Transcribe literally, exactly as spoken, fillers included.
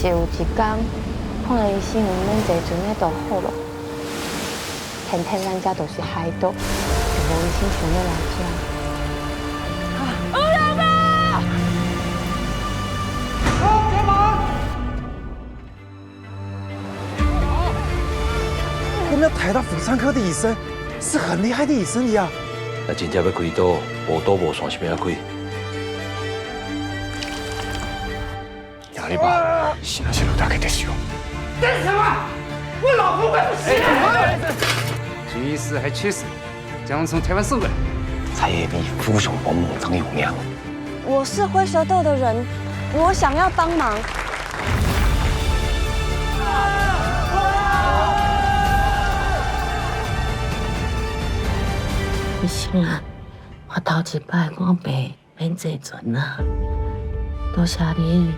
有一工，看到醫生毋免坐船个就好了。天天咱遮都是海島，就無醫生想欲來遮。啊！我們台大婦產科的醫生是很厲害的醫生呀。若真正欲開刀，無刀無線是毋愛開。 阿里巴，死那些老大哥的手。幹什麼？我老婆會不死啊！急死還屈死，將我從台灣送過來。蔡業比富商幫忙正有名。我是灰舌豆的人，我想要幫忙。醫生啊，我頭一擺看病 免坐船啊！多謝你，